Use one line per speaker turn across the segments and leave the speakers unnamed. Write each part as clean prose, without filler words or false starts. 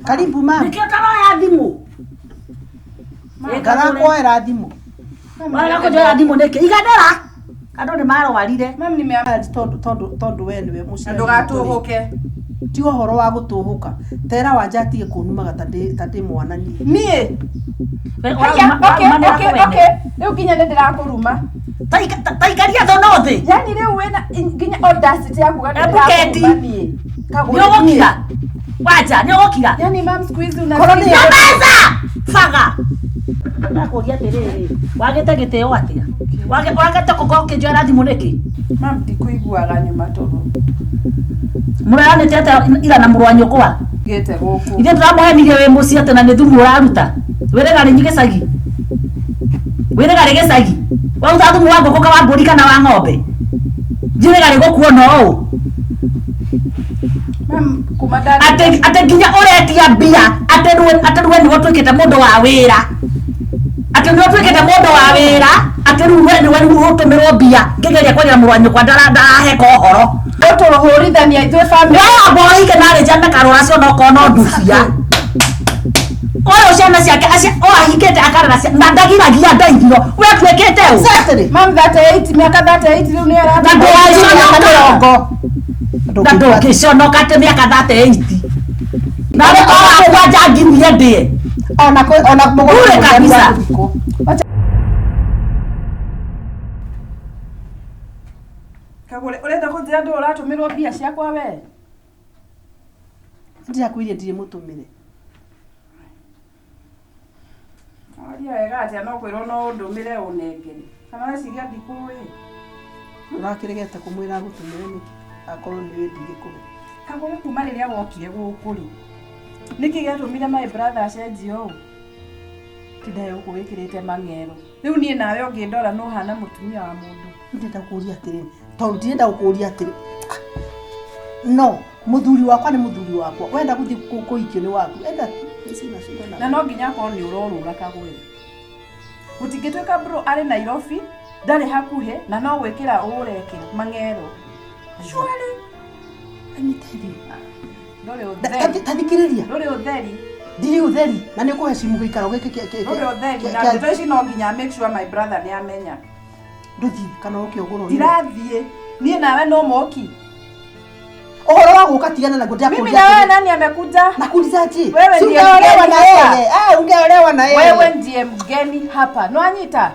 Karibu mama.
Nĩkĩo ũtaroya thimũ.
Ngarakuoera thimũ.
Warega kũnjoera thimũ nĩkĩ? Iganĩra. Andũ nĩ marwarire.
Mam, nime
Tondũ we nĩwe
na
mũciari.
ndũgatũhũke.
Ti ũhoro wa gũtũhũka. Tera wanja atige kũnumaga ta ndĩ mwana niĩ.
Niĩ.
We-
Haya, okay,
ma- ma-
okay, okay. Rĩu nginya nĩ ndĩrakũruma.
Taikaria thono thĩ.
Yani rĩu wĩna nginya audacity ya kuga nĩ
Ebu keti.
ndĩrakũruma niĩ. Kagũre
Nĩ ũgũkira. Wanja, nĩ ũgũkira.
Yani mam, siku hizi una
Korwo nĩ-
Nyamaza! Baga. Ndakũria atĩrĩrĩ, wagĩte gĩtĩo atĩa? Wagĩte gũkorwo ũkĩnjoera thimũ nĩkĩ?
Mam, ndikũiguaga nyuma toro.
Mũreranĩte atĩa ira na mũrũ wa nyũkwa?
Ngĩte gũkũ.
Ithuĩ tũramũhenirie wĩ mũciĩ atĩ na nĩ thumu ũraruta. Wĩrĩga rĩ gĩcagi? Wĩrĩga rĩ gĩcagi? Waruta thumu wa ngũkũ kana wa mbũri kana wa ng'ombe? Njĩrĩga rĩ gũkuona ũũ?
Mam, kuma nda
Atĩ nginya ũretia mbia atĩ rĩu nĩwe ũtuĩkĩte mũndũ wa wĩra. Atĩ nĩwe ũtuĩkĩte mũndũ wa wĩra, atĩ rĩu we nĩwe rĩu ũtũmĩrwo mbia ngĩgeria kwaria mũrũ wa nyũkwa ndaraheka ũhoro.
Ũtũhũrithania ithuĩ family.
We wamba ũige narĩ njame karũra cio no korwo no ndubia. Ũyũ ciana ciake acio o ahikĩte akarera ciana na ndagiragia ndeithio. We atuĩkĩte ũ?
Exactly.
Mam, 38, mĩaka 38 rĩu nĩ
Na ndũgĩconoka.
Mĩrongo.
Na ndũngĩconoka atĩ mĩaka 38. Na nĩ o wakwa njangirie ndĩe.
Ona kũ- ona mũgũnda
Bure kabisa.
Kagũre, ũrenda kũnjĩra ndũ ũratũmĩrwo mbia ciakwa we?
Ndirakwĩrire ndirĩ mũtũmĩre.
Waria wega atĩa no kwĩrwo no ũndũmĩre ũnengere. Kana weciria ndikũĩ?
Ũrakĩregete kũmwĩra agũtũmĩre nĩkĩ? Akorwo nĩ ũĩ ndingĩkũhe.
Kagũre kuma rĩrĩa wokire gũkũ rĩ. Nĩkĩ gĩatũmire my brother acenjie ũũ? Tindae gũkũ wĩkĩrĩte mang'ero. Rĩu niĩ nawe ũngĩndora no ũhana mũtumia wa mũndũ.
Ndĩrenda gũkũria atĩrĩrĩ, tondũ ndirenda gũkũria atĩrĩ. No, mũthuri wakwa nĩ mũthuri wakwa. Wenda gũthiĩ kũhikio nĩ waku. Enda tu. Sina shida
Na
na.
no nginya akorwo nĩ ũrorũra Kagũre. Gũtingĩtuĩka bro arĩ Nairobi, ndarĩ hakuhĩ na no gwĩkĩra ũrekĩra mang'ero. Surely
Let me tell you.
ndũrĩ ũtheri.
Ta thikĩrĩria.
Ndũrĩ ũtheri.
Ndirĩ ũtheri na nĩ ũkũhecimu gĩikaro gĩkĩ
Ndũrĩ ũtheri na ndeto ici no nginya make sure my brother nĩ amenya.
ndũthiĩ kana ũke ũgũrwo.
Ndirathiĩ. Niĩ nawe no moki.
Ũhoro wa gũka tigana naguo
Mimi
ndĩrakũria
na wewe
atĩrĩrĩ.
nani amekuja?
Nakuuliza aje?
Wewe
Si
ndiye
ungeolewa
mgeni
na
hapa.
yeye. Ah, ungeolewa na yeye.
Wewe ndiye mgeni hapa. Nwanyita.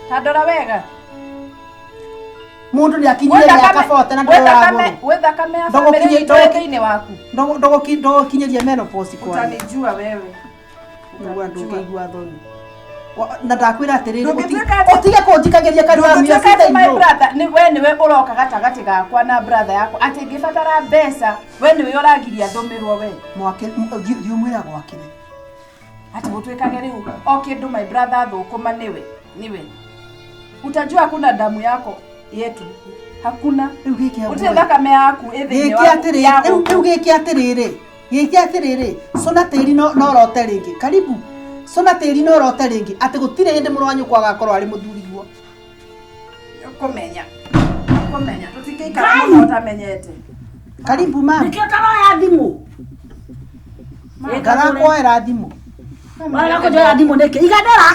Tandora wega.
Mũndũ nĩ akinyire mĩaka 40 na ndũragũrwo.
Wĩ thakame ya
Ndogo
family
kinye-
itũ
ndogo-
thĩinĩ waku.
Ndũgũkinyĩria menopause kwanyu.
Utanijua wewe.
Nĩguo andũ ũngĩigua thoni. Na ndakwĩra atĩrĩrĩ,
Ndũngĩtuĩka atĩ-
ũtige kũnjikagĩria kanua
Ndũngĩtuĩka
mia
atĩ my brother nĩ we nĩwe ũroka gatagatĩ gakwa na brother yakwa atĩ ngĩbatara mbeca we nĩwe ũragiria ndũmĩrwo we.
Mwake thiĩ ũmwĩra gwakĩre.
Atĩ gũtuĩkage rĩu o kĩndũ my brother thũkũma nĩwe nĩwe. Utajua hakuna damu yako yetu. Hakuna.
Rĩu gĩkĩ
Gũtirĩ thakame yaku ĩ thĩinĩ
gĩkĩ
waku
atĩrĩrĩ,
ya
rĩu
gũkũ.
rĩu gĩkĩ atĩrĩrĩ, gĩkĩ atĩrĩrĩ, cũna tĩri no ũrote rĩngĩ. Karibu. Cũna tĩri no ũrote rĩngĩ atĩ gũtirĩ hĩndĩ mũrũ wa nyũkwa agakorwo arĩ mũthuriguo.
Kũmenya. Kũmenya. Tũtingĩikara mũno ũtamenyete.
Karibu mama.
Nĩkĩo ũtaroya thimũ.
Ngarakuoera thimũ.
Warega kũnjoera thimũ nĩkĩ? Iganĩra.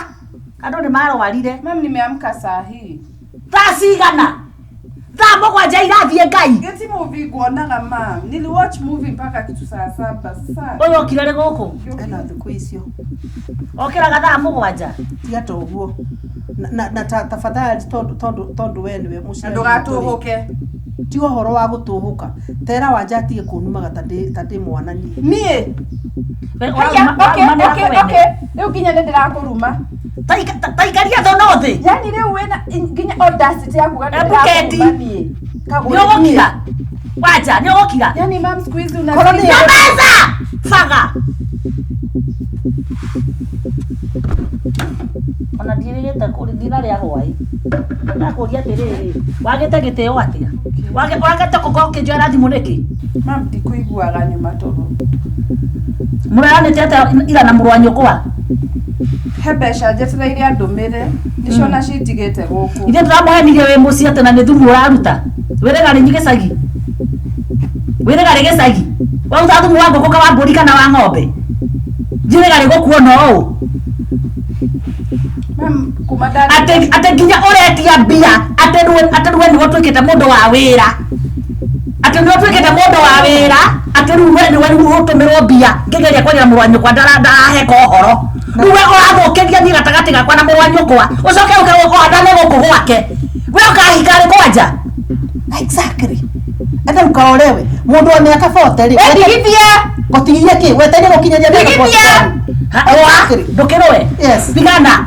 Andũ nĩ marwarire.
Mam, nimeamka saa hii.
Thaa cigana? Thaa mũgwanja irathiĩ Ngai.
Geti movie nguonaga mam. Niliwatch movie mpaka kitu saa saba. Sasa.
Ũyũ okire rĩ gũkũ?
Ena thikũ icio.
Okĩraga thaa mũgwanja.
Tiga ta ũguo. Na tafadhali tondũ we nĩwe
Na
mũciari.
ndũgatũhũke.
Ti ũhoro wa gũtũhũka. Tera wanja atige kũnumaga ta ndĩ mwana niĩ.
Niĩ.
We-
Haya,
ma-
okay,
ma- ma-
okay, okay. Rĩu nginya nĩ ndĩrakũruma.
Taikaria thono thĩ.
Yani rĩu wĩna nginya audacity ya kuga nĩ
Ebu keti.
ndĩrakũruma niĩ. Kagũre
Nĩ ũgũkira. Wanja, nĩ ũgũkira.
Yani mam, siku hizi una
Korwo nĩ-
Nyamaza! Baga. Ona ndirĩgĩte kũrĩ ndinarĩa hwaĩ. Ndakũria atĩrĩrĩ, wagĩte gĩtĩo atĩa? Wagĩte gũkorwo ũkĩnjoera thimũ nĩkĩ?
Mam, ndikũiguaga nyuma toro.
Mũreranĩte atĩa ira na mũrũ wa nyũkwa?
He mbeca njetereire andũmĩre. Nĩcio ona cinjigĩte gũkũ.
Ithuĩ tũramũhenirie wĩ mũciĩ atĩ na nĩ thumu ũraruta. Wĩrĩga rĩ gĩcagi? Wĩrĩga rĩ gĩcagi? Waruta thumu wa ngũkũ kana wa mbũri kana wa ng'ombe? Njirĩga rĩ gũkuona ũũ.
Mam, kuma nda
Atĩ nginya ũretia mbia atĩ rĩu we nĩwe ũtuĩkĩte mũndũ wa wĩra, atĩ nĩwe ũtuĩkĩte mũndũ wa wĩra, atĩ rĩu we nĩwe rĩu ũtũmĩrwo mbia ngĩgeria kwaria na mũrũ wa nyũkwa ndaraheka ũhoro. Rĩu we ũrathũkĩria niĩ gatagatĩ gakwa na mũrũ wa nyũkwa, ũcoke ũke ũhandane gũkũ gwake, we ũkahika rĩ kwanja?
Exactly, enda ukaolewe mundu wa miaka 40 ri.
Ndigithia.
Gũtigithia kĩ? Wetereire gũkinyĩria mĩaka
Ndigithia.
47.
Wa ndũkĩrũe.
Yes.
Pigana.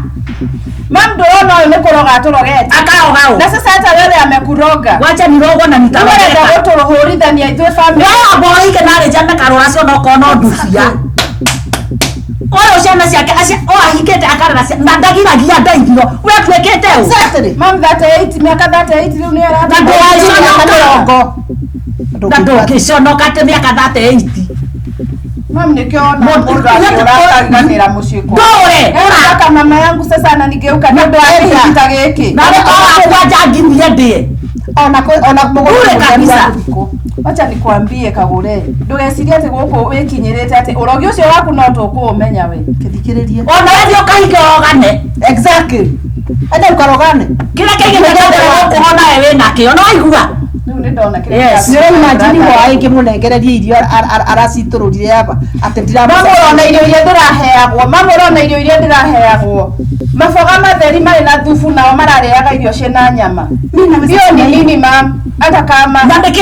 Mam, ndũrona ũyũ nĩ kũroga atũrogete?
Akaroga ũ?
Na sasa hata wewe amekuroga.
Wacha nirogwo na
Rĩu arenda
nitarogeka.
gũtũhũrithania ithuĩ family.
No amba ũhike narĩ njame karũra cio nokorwo no nducia ũyũ ciana ciake o ahikĩte akarera na ndagiragia ndeithio, we atuĩkĩte ũ?
Exactly.
Mam, 38, mĩaka 38 rĩu nĩ
Na ndũgĩconoka.
Mĩrongo.
Na ndũngĩconoka atĩ mĩaka 38.
Mam, nĩkĩo ona
Mũndũ-
mũndũ akĩũra akariganĩra mũciĩ kwao.
Ndũre ũra.
Aka mama yangu sasa ananigeuka nĩ ũndũ wa kĩhiki ta gĩkĩ.
Na nĩ wakwa njangirie ndĩe.
Ona ona
Bure kabisa.
Wacha nikwambie Kagure, ndũgecirie atĩ gũkũ wĩkinyĩrĩte atĩ ũrogi ũcio waku no tũkũũmenya we.
Kĩthikĩrĩrie.
Ona wethi ũkahike ũrogane.
Exactly, enda ukarogane.
Kĩrĩa kĩigĩte kĩndũ gũkũ onawe wĩnakĩo no waigua.
Rĩu nĩ ndona kĩrĩa
Yes.
Nĩ ũraimagine hwaĩ ngĩmũnengereria irio aracitũrũrire aba atĩ ndira.
Mama, ũrona irio iria ndĩraheagwo, mama, ũrona irio iria ndĩraheagwo, maboga matheri marĩ na thubu, nao mararĩaga irio ciĩna nyama. Hiyo ni nini, mam? Hata kama
Na nĩkĩ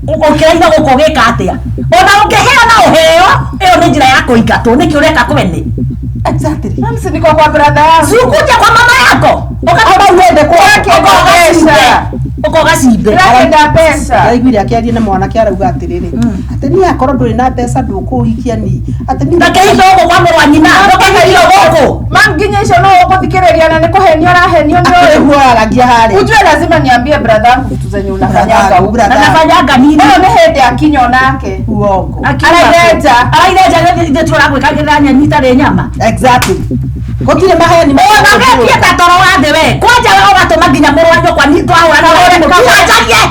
ũkĩraire gũkũ ũgĩka atĩa? Ona ũngĩheo na ũheo, ĩyo nĩ njĩra ya kũingatwo. Nĩkĩ ũreka kwene?
Exactly.
Mam, si niko kwa brother yangu.
Si ukuje kwa mama yako.
Ama uende kwake.
Mbeca.
Ũkoga cimbe.
Ndĩrakĩenda mbeca.
Araiguire akĩaria na mwanake arauga atĩrĩrĩ, atĩ niĩ akorwo ndũrĩ na mbeca ndũkũhikia ni atĩ niĩ.
Na kĩhiko gũkũ kwa mũrũ wa nyina, ndũkĩhikio gũkũ.
Mam, nginya icio no ũgũthikĩrĩria na nĩ kũhenio ũrahenio nĩ ũyũ.
Nĩguo aragia harĩa.
Ujue lazima niambie brother yangu vitu zenye unafanyaga huku.
Na nafanyanga nini?
Ũyũ nĩ hĩndĩ akinya onake.
Uongo.
Arairenja.
Arairenja ithuĩ tũragwĩkagĩrĩra nyeni itarĩ nyama.
Exactly, gũtirĩ maheni.
Ona wetie ta toro wa thĩ we. Kwanja we ũgatũma nginya mũrũ wa nyũkwa ni twahũra na wanjarie.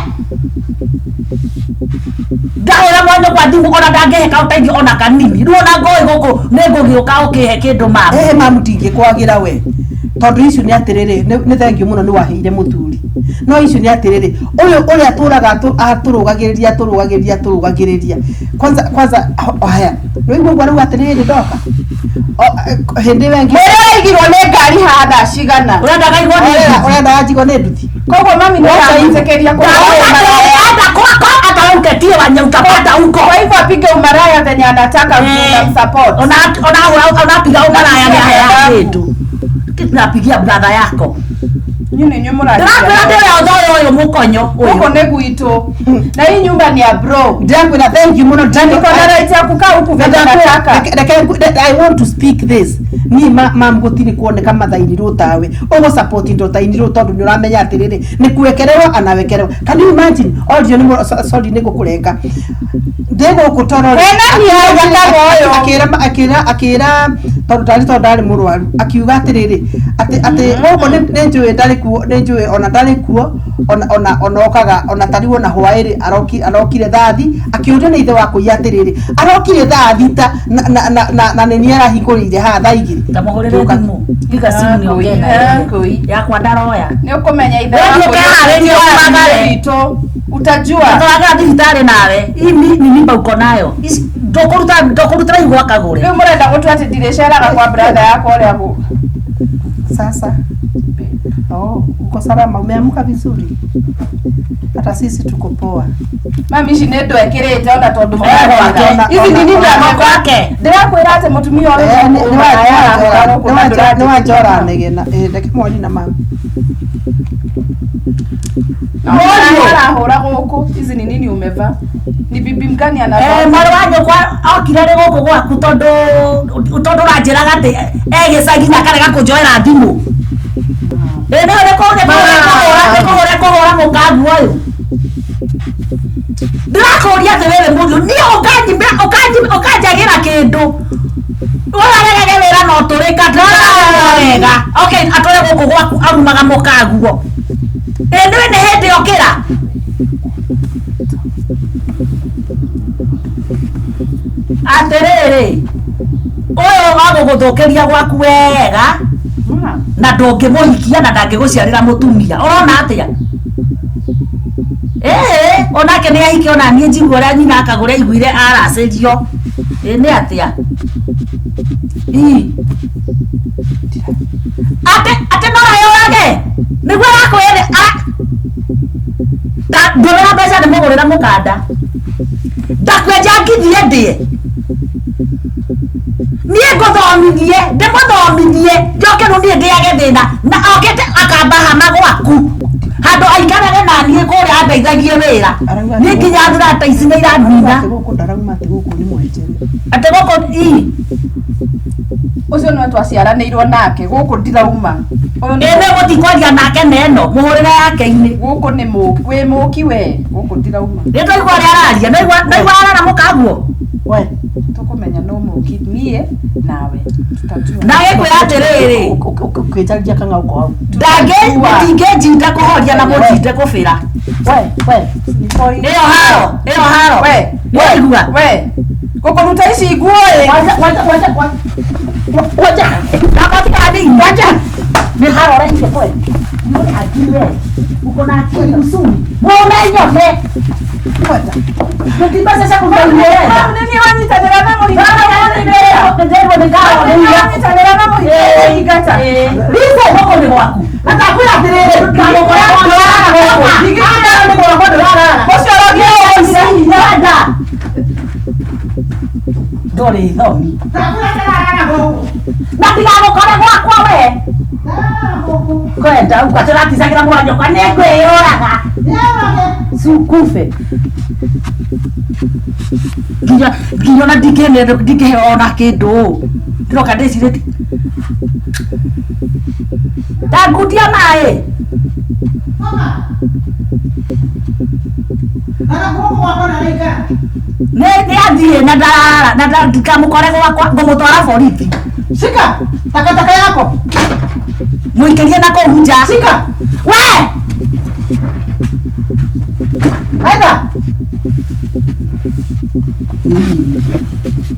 Ndahũra mwana nyũkwa thimũ ona ndangĩheka ũteithio ona kanini. Rĩu ona ngũĩ gũkũ nĩ ngũgĩũka ũkĩhe kĩndũ mama.
Ĩhĩ mamu, ndingĩkwagĩra we tondũ icio nĩ atĩrĩrĩ, nĩ thengiũ mũno nĩ waheire mũthuri, no icio nĩ atĩrĩrĩ, ũyũ ũrĩa atũraga atũrũgagĩrĩria atũrũgagĩrĩria atũrũgagĩrĩria kwanza kwanza haya nĩwaigua ũguo arauga atĩrĩrĩ ndoka hĩndĩ ĩyo ĩngĩ.
Mwĩrĩ waigirwo nĩ ngari haha thaa cigana?
Ũrenda ngaigwo nĩ
Ũrenda ũrenda njigwo nĩ nduthi.
Koguo mami nĩ ũramwĩtĩkĩria
Enda kwako hata uketie wanya utapata huko.
Kwa hivyo apige umaraya venye anataka, unamsupport.
Ona ona unapiga umaraya nĩ ahea kĩndũ. Napigia brother yako.
Nyinyi nĩ inyuĩ mũranjĩra.
Ndĩrakwĩra ndĩwe ũthoyo ũyũ mũkonyo
Gũkũ
ũyũ.
nĩ gwitũ na hii nyumba ni ya bro.
Ndĩrakwĩra thank you mũno.
Na niko na right ya kukaa huku venye nataka.
Reke I want to speak this. Ni mam, gũtirĩ kuoneka mathainirwo tawe ũgũ support indo tainirwo tondũ nĩ ũramenya atĩrĩrĩ nĩ kuwekerewa anawekerewa. Can you imagine audio nĩ sorry, nĩ ngũkũrenga ndĩ gũkũ toro.
Wena hinya ũyũ.
Akĩra akĩra tondũ ndarĩ mũrwaru, akiuga atĩrĩrĩ atĩ gũkũ nĩ njũĩ ndarĩ kuo, nĩ njũĩ ona ndarĩ kuo, ona okaga ona tariu ona hwaĩrĩ arokire thaa thi akĩũria nĩ ithe wa kũiya atĩrĩrĩ arokire thaa 6 na nĩ niĩ arahingũrĩire haha thaa 2.
Tamũhũrĩre thimũ. Piga simu niongee na yeye.
Ngũi.
Yakwa ndaroya.
Nĩ ũkũmenya ithe
Wewe
waku
ũkeharĩria ũmagare.
witũ. Utajua.
Tũraga thibitarĩ nawe. Hii ni mimba uko nayo. Ndũkũruta ndũkũrutĩra igwa kagũre.
Rĩu mũrenda gũtua atĩ ndirĩceraga kwa brother yakwa ũrĩa
Sasa oh, uko salama, umeamka vizuri, hata sisi tuko poa.
Mami, ici nĩ ndwekĩrĩte ona tondũ
Ona-
mũrarora. Ici nĩ nini
ona kwake.
Ndĩrakwĩra atĩ mũtumia ũyũ
Eh,
ũmaraya gũkũ na
nĩ wanjora negena. Reke mwari na mami.
Arahũra gũkũ. Ici ni nini umevaa? Ni bibi mgani anavaa?
Eh, mwarĩ wa nyũkwa okire rĩ gũkũ gwaku tondũ ũranjĩraga atĩ e gĩcagi na akarega kũnjoera thimũ. Ĩ nĩ nĩ kũhũra mũkangu ũyũ. Ndĩrakũria atĩ wewe mũndũ niĩ ũkanjagĩra kĩndũ. Ũraregage wĩra no tũrĩka wega. Okay, atũre gũkũ gwaku arumaga mũkaguo. Ĩ nĩwe nĩ hĩndĩ okĩra. Atĩrĩrĩ. Ũyũ wa gũgũthũkĩria gwaku wega na ndũngĩmũhikia na ndangĩgũciarĩra mũtumia. Ũrona atĩa? Ĩĩ, onake nĩ ahike ona niĩ njigua ũrĩa nyina akagũra aiguire aracĩrio. Ĩ nĩ atĩa? Ii. Atĩ atĩ no eyũrage nĩguo arakwĩre ndũmĩra mbeca ndĩmũgũrĩre mũkanda ndakwenja ngithie ndĩe niĩ ngũthomithie ndĩmũthomithie njoke rĩu niĩ ngĩage thĩna na okĩte akamba hama gwaku handũ aikarage na niĩ kũrĩa andeithagie wĩra
Arauga
niĩ
atĩ
nginya thurata ici nĩ
Arauga
iranina
atĩ gũkũ ndarauma atĩ gũkũ nĩ mwenjere.
Atĩ gũkũ ii.
Ũcio nĩwe twaciaranĩirwo nake, gũkũ ndirauma. Ũyũ nĩ
Ĩĩ mũtikwaria nake neno mũhũrĩre yake-inĩ.
Gũkũ nĩ mũki, wĩ mũki we, gũkũ ndirauma.
Nĩ twaigua ũrĩa araria, naigua naigua araramũka guo.
We.
Tũkũmenya no mũki niĩ nawe. Tutajua.
Na gĩkwĩra atĩrĩrĩ,
Ũkĩnjarĩria kang'au hau.
Ndangĩ mũtingĩnjinda kũhoria na mũnjinde kũbĩra.
We, we.
Ĩyo haro, ĩyo haro.
We,
Nĩwaigua?
we. Ngũkũruta ici nguo ĩ.
Waja, waja, waja, waja. Waja.
Ndakatiga nini? Waja. Nĩ haro ũrehire kwe. Nĩ akili we. Uko na akili msuri. Wewe umenyone.
Waja.
Mũtimbeca cia kũruta irio.
Nĩ niĩ wanyitanĩra na mũhiki.
Ndĩrwo nĩ ngaro
Nĩ niĩ
nĩ
wanyitanĩra na mũhiki ũkũingata.
Lisa gũkũ nĩ gwaku.
Na ndakwĩra atĩrĩrĩ,
Ndagũkora ndũrarara gũkũ. Nĩ gwakwa ndũrarara.
Ũcio ũroria
Wenda. Ndũrĩ thomi.
Ndakwĩra ndĩrarara gũkũ.
Na ndigagũkore gwakwa we.
Ndarara gũkũ.
Kwenda ũguo atĩ ũraticagĩra mũranyũkwa nĩ ngwĩyũraga.
Nĩyũrage.
Sukufe. Nginya nginya ona ndingĩne ndingĩheo ona kĩndũ. Ndĩroka ndĩcirĩtie. Tangundia maĩ.
Mama. Ana gũkũ gwakwa na nĩikara.
Nĩ nĩ athiĩ na ndarara na ndikamũkore gwakwa ngũmũtwara borithi.
Shika takataka yako.
Mũikĩrie na kũu nja.
Shika.
We!
Aida.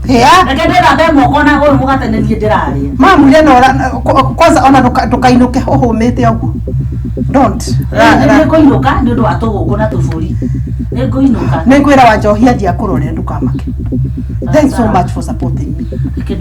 Hea.
Reke ndĩthambe moko na ũyũ mũgate nĩ niĩ ndĩrarĩa.
Mamu ile nora kwanza ona ndukainuke ũhũmĩte ũguo. Don't. Ra- ra-
Nĩ ngũinũka nĩ ũndũ wa tũgũkũ na tũbũri. Nĩ ngũinũka.
Nĩ ngwĩra Wanjohi anjia kũrorera ndũkamake. Thanks so much for supporting me.
Reke.